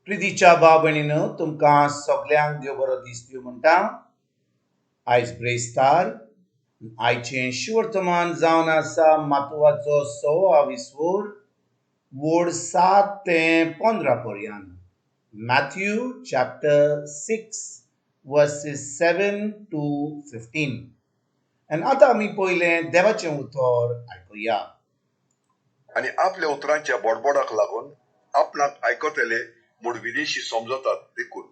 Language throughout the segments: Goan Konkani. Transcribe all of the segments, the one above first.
प्रितीच्या भाव भयणीनो, तुमकां सगल्यांक देव बरो दीस दिवं म्हणटा. आयज ब्रेस्तार. आयचें शिवर्तमान जावन आसा मातुवाचो 26 विस्वोर वोड 7 ते 15 पर्यंत. Matthew chapter 6 verses 7 to 15. आनी आतां आमी पयलें देवाचें उतर आयकुया. आनी आपल्या उतरांच्या बोडबोडाक लागून आपणाक आयकतले म्हूण विदेशी समजतात देखून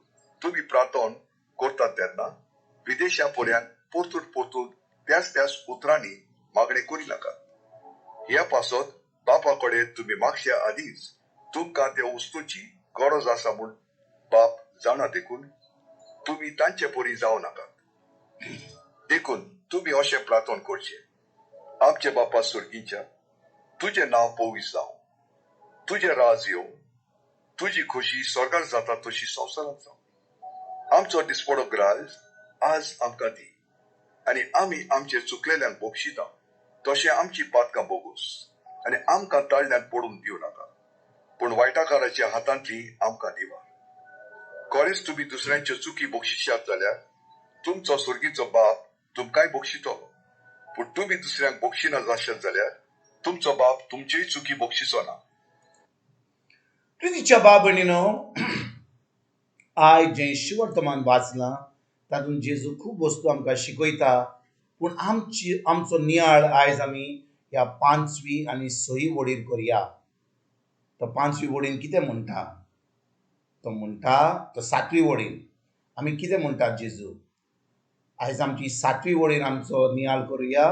तुमी प्रार्थन करतात तेन्ना विदेशा पर्यंत परतून परतून त्याच त्याच उतरांनी मागणें करी नाकात. ह्या पासत बापा कडेन तुमी मागच्या आदींच तुमकां त्या वस्तूची गरज आसा म्हूण बाप जाणा देखून तुमी तांचे परी जावं नाकात. देखून तुमी अशें प्रार्थन करचें: आमचे बापा सुर्गीच्या, तुजें नांव पवित्र जावं, तुजें राज येवं, तुजी खोशी स्वर्गार जाता तशी संवसारांत जावं. आमचो दिसपडो ग्रास आज आमकां दी आनी आमी आमचे चुकलेल्यांक बक्षिता तशें आमची पातकां बोगोस आनी आमकां ताळ्यांत पडून दिवं नाका, पूण वायटाकाराच्या हातांतली आमकां दिवा. खरेंच तुमी दुसऱ्यांच्यो चुकी बक्षिशात जाल्यार तुमचो सुर्गीचो बाप तुमकांय बक्षितलो, पूण तुमी दुसऱ्यांक बक्षिना जाशात जाल्यार तुमचो बाप तुमचीय चुकी बक्षिचो ना. प्रितीच्या भाव भयणीनो, आयज जें शिवर्तमान वाचलां तातूंत जेजू खूब वस्तू आमकां शिकयता, पूण आमचो नियाळ आयज आमी ह्या 5वी आनी 6वी वडीर करया. तो 5वी वडीन कितें म्हणटा? तो म्हणटा, तो 7वी वडीन आमी कितें म्हणटा जेजू? आयज आमची 7वी वडीन आमचो नियाळ करुया.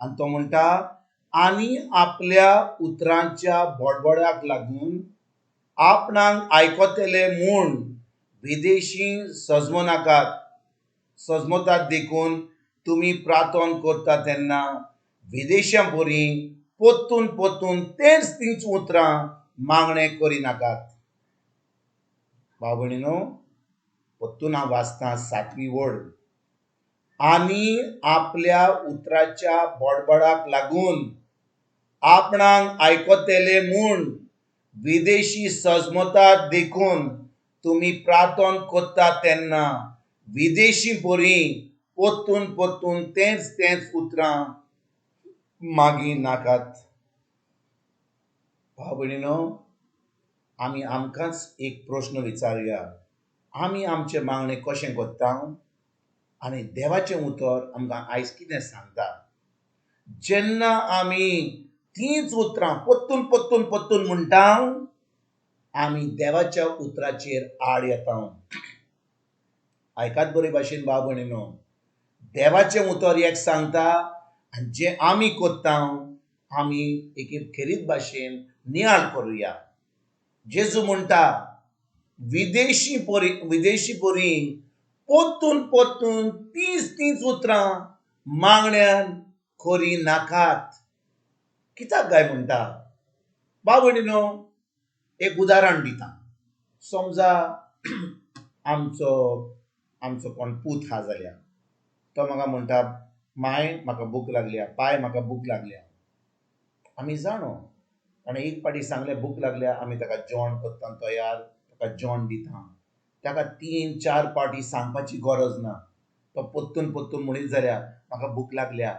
आनी तो म्हणटा, आनी आपल्या उतरांच्या बोडबोडाक लागून आपणाक आयकतले म्हूण विदेशी सजमनाकात सजमतात देखून तुमी प्रार्थन करता तेन्ना विदेशां परी परतून परतून तेच तीच उतरां मागणें करिनाकात. भाव भयणीनो, परतून हांव वाचतां 7वी वड. आनी आपल्या उतराच्या बोडबोडाक लागून आपणाक आयकतले म्हूण विदेशी सजमतात देखून तुमी प्रार्थन करता तेन्ना विदेशी परी परतून परतून तेच तेच उतरां मागी नाकात. भाव भयणीनो, आमी आमकांच एक प्रश्न विचारुया, आमी आमचें मागणें कशें करता आनी देवाचें उतर आमकां आयज कितें सांगता? जेन्ना आमी तींच उतरां परतून परतून परतून म्हणटा, आमी देवाच्या उतराचेर आड येता. आयकात बरे भाशेन भाव भयणीनो, देवाचें उतर एक सांगता आनी जें आमी करता आमी एक खेरीत भाशेन नियाळ करुया. जेजू म्हणटा, विदेशी परी परतून परतून तीच तीच उतरां मागण्यान करी नाकात. कित्याक काय म्हणटा? भाव भयणीनो, एक उदाहरण दिता. समजा आमचो कोण पूत आहा जाल्यार तो म्हाका म्हणटा, माय म्हाका भूक लागल्या, पाय म्हाका भूक लागल्या. आमी जाणो, आनी एक पाटी सांगलें भूक लागल्या, आमी ताका जेवण करता तयार, ताका जेवण दिता. ताका 3-4 पाटी सांगपाची गरज ना. तो परतून परतून म्हणीत जाल्यार म्हाका भूक लागल्या,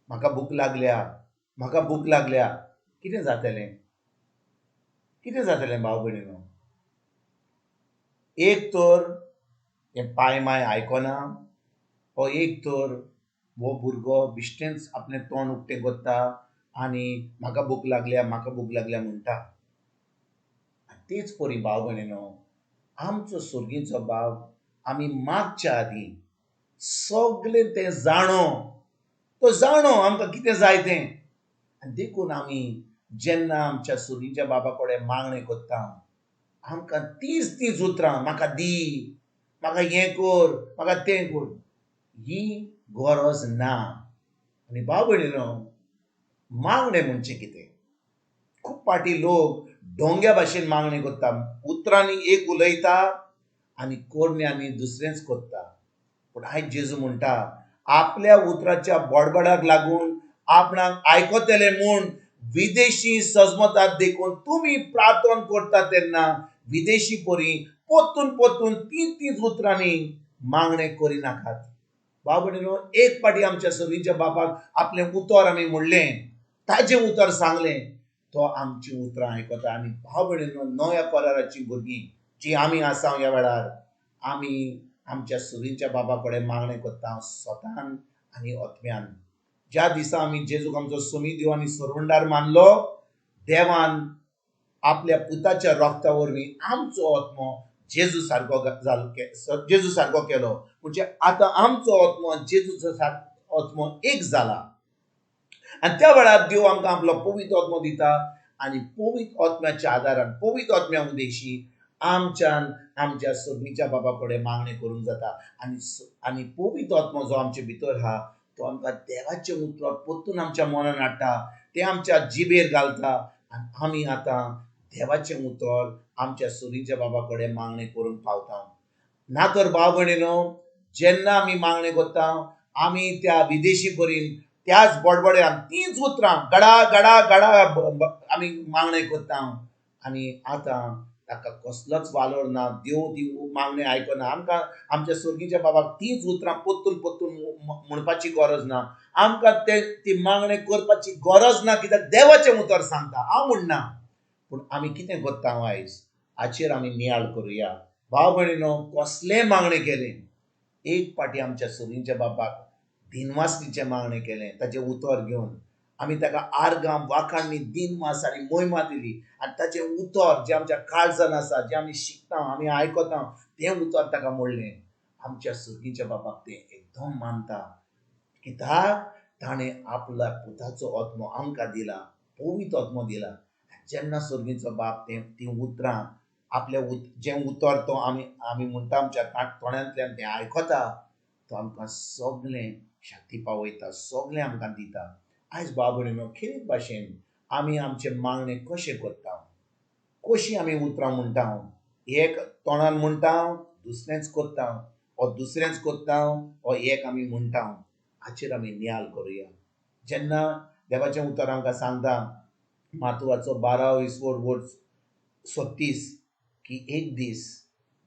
म्हाका भूक लागल्या, म्हाका भूक लागल्या, कितें जातलें? कितें जातलें भाव भयणीनो? एक तर हें पाय माय आयकना, हो एक तर हो भुरगो बिश्टेंच आपलें तोंड उक्तें करता आनी म्हाका भूक लागल्या, म्हाका भूक लागल्या म्हणटा. तेच परी भाव भयणीनो, आमचो सुर्गीचो बाप आमी मागच्या आदीं सगळें तें जाणो, तो जाणो आमकां कितें जाय तें. आनी देखून आमी जेन्ना आमच्या सुर्गीच्या बाबा कडेन मागणें करता, आमकां तीच तीच उतरां म्हाका दी, म्हाका हें कर, म्हाका तें कर, ही गरज ना. आनी भाव भयणीनो, मागणें म्हणचें कितें? खूब पाटी लोक डोंग्या भाशेन मागणें करता, उतरांनी एक उलयता आनी करण्यांनी दुसरेंच करता. पूण आयज जेजू म्हणटा, आपल्या उतराच्या बोडबोडाक लागून आपणाक आयकतले म्हूण विदेशी सजमतात देखून तुमी प्रार्थना करता तेन्ना विदेशी परी पोतून पोतून तीन तीन उतरांनी मागणें करिनाकात. भाव भयणीनो, एक पाटी आमच्या सर्गीच्या बापाक आपलें उतर आमी म्हणलें, ताजें उतर सांगलें, तो आमचीं उतरां आयकता. आनी भाव भयणीनो, नव्या कराराचीं भुरगीं जी आमी आसा ह्या वेळार, आमी आमच्या सर्गीच्या बाबा कडेन मागणें करता स्वतान आनी आत्म्यान. ज्या दिसा आमी जेजूक आमचो सोमी देव आनी सरवंडार मानलो, देवान आपल्या पुताच्या रोगता वरवीं आमचो आत्मो जेजू सारको जालो, जेजू सारको केलो. म्हणजे आतां आमचो आत्मो जेजूचो आत्मो एक जाला. आनी त्या वेळार देव आमकां आपलो पवित्र आत्मो दिता आनी पवित्र आत्म्याच्या आदारान, पवित्र आत्म्या उदेशी आमच्यान आमच्या सर्गीच्या बाबा कडेन मागणें करूंक जाता. आनी आनी पवित्र आत्मो जो आमचे भितर आहा तो आमकां देवाचें उतर परतून आमच्या मनान हाडटा, तें आमच्या जिबेर घालता आनी आमी आतां देवाचें उतर आमच्या सर्गीच्या बाबा कडेन मागणें करूंक पावता. ना तर भाव भयणीनो, जेन्ना आमी मागणें करता आमी त्या विदेशी परीन त्याच बडबड्यान तींच उतरां गडा गडा गडा आमी मागणें करता आनी आतां ताका कसलोच वालोर ना. देव ती मागणें आयकना. आमकां आमच्या सर्गीच्या बाबाक तींच उतरां परतून परतून म्हणपाची गरज ना. आमकां ती मागणें करपाची गरज ना, कित्याक देवाचें उतर सांगता. हांव म्हणना, पूण आमी कितें करता आयज हाचेर आमी नियाळ करुया. भाव भयणीनो, कसलें मागणें केलें, एक पाटी आमच्या सर्गीच्या बाबाक दिनवासणीचें मागणें केलें, ताचें उतर घेवन आमी ताका आर्गां वाखाणणी दिनवास आनी मोहिमा दिली आनी ताचें उतर जें आमच्या काळजान आसा, जें आमी शिकता, आमी आयकता, तें उतर ताका म्हणलें. आमच्या सर्गीच्या बाबाक तें एकदम मानता, कित्याक ताणें आपल्या पुताचो आत्मो आमकां दिला, पवित्र आत्मो दिला. जेन्ना सर्गीचो बाप तीं उतरां आपल्या जें उतर तो आमी आमी म्हणटा आमच्या तोंडांतल्यान तें आयकता, तो आमकां सगळें शक्ती पावयता, सगळें आमकां दिता. आयज भाव भयणीनो, खेरीत भाशेन आमी आमचें मागणें कशें करता, कशीं आमी उतरां म्हणटा, एक तोंडान म्हणटा दुसरेंच करता, ओ दुसरेंच करता, ओ एक आमी म्हणटा, हाचेर आमी नियाळ करुया. जेन्ना देवाचें उतर आमकां सांगता मातवाचो 12 वर 36 की एक दीस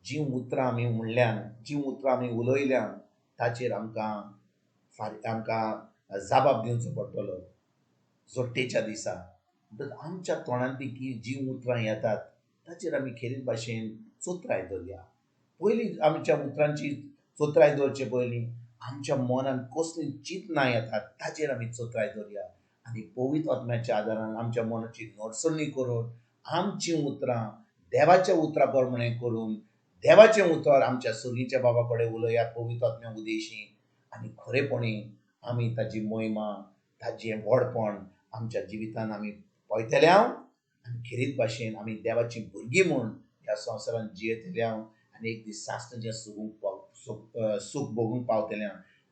जीं उतरां आमी म्हणल्यान, जीं उतरां आमी उलयल्यान ताचेर आमकां आमकां जाबाब दिवचो पडटलो जोट्टेच्या दिसा. म्हणटकच आमच्या तोंडांतली की जीं उतरां येतात ताचेर आमी खेरीत भाशेन चोत्राय दवरया. पयलीं आमच्या उतरांची चोत्राय दवरचे पयलीं आमच्या मनान कसलीं चिंतनां येतात ताचेर आमी चोत्राय दवरया आनी पवित्र आत्म्याच्या आदारान आमच्या मनाची नडसणी करून आमचीं उतरां देवाच्या उतरां प्रमाणे करून देवाचें उतर आमच्या सर्गीच्या बाबा कडेन उलया पवित्र आत्म्या उदेशी आनी खरेपणी आमी ताजी मोहिमा, ताजें व्हडपण आमच्या जिवितान आमी पळयतले आनी खेरीत भाशेन आमी देवाचीं भुरगीं म्हूण ह्या संवसारांत जियेतले आनी एक दीस सासणाचें सूख भोगूंक पावतले.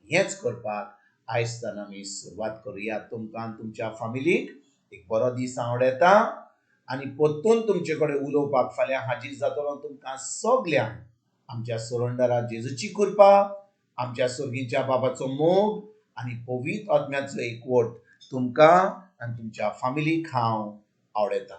हेंच करपाक आयज आमी सुरवात करुया. तुमकां आनी तुमच्या फामिलीक एक बरो दीस आवडटा आनी परतून तुमचे कडेन उलोवपाक फाल्यां हाजीर जातलो. तुमकां सगल्यांक आमच्या सोरंडरा जेजूची कृपा, आमच्या सर्गीच्या बाबाचो मोग आनी पवित्र आत्म्याचो एकवट तुमकां आनी तुमच्या फामिलीक हांव आवडटा.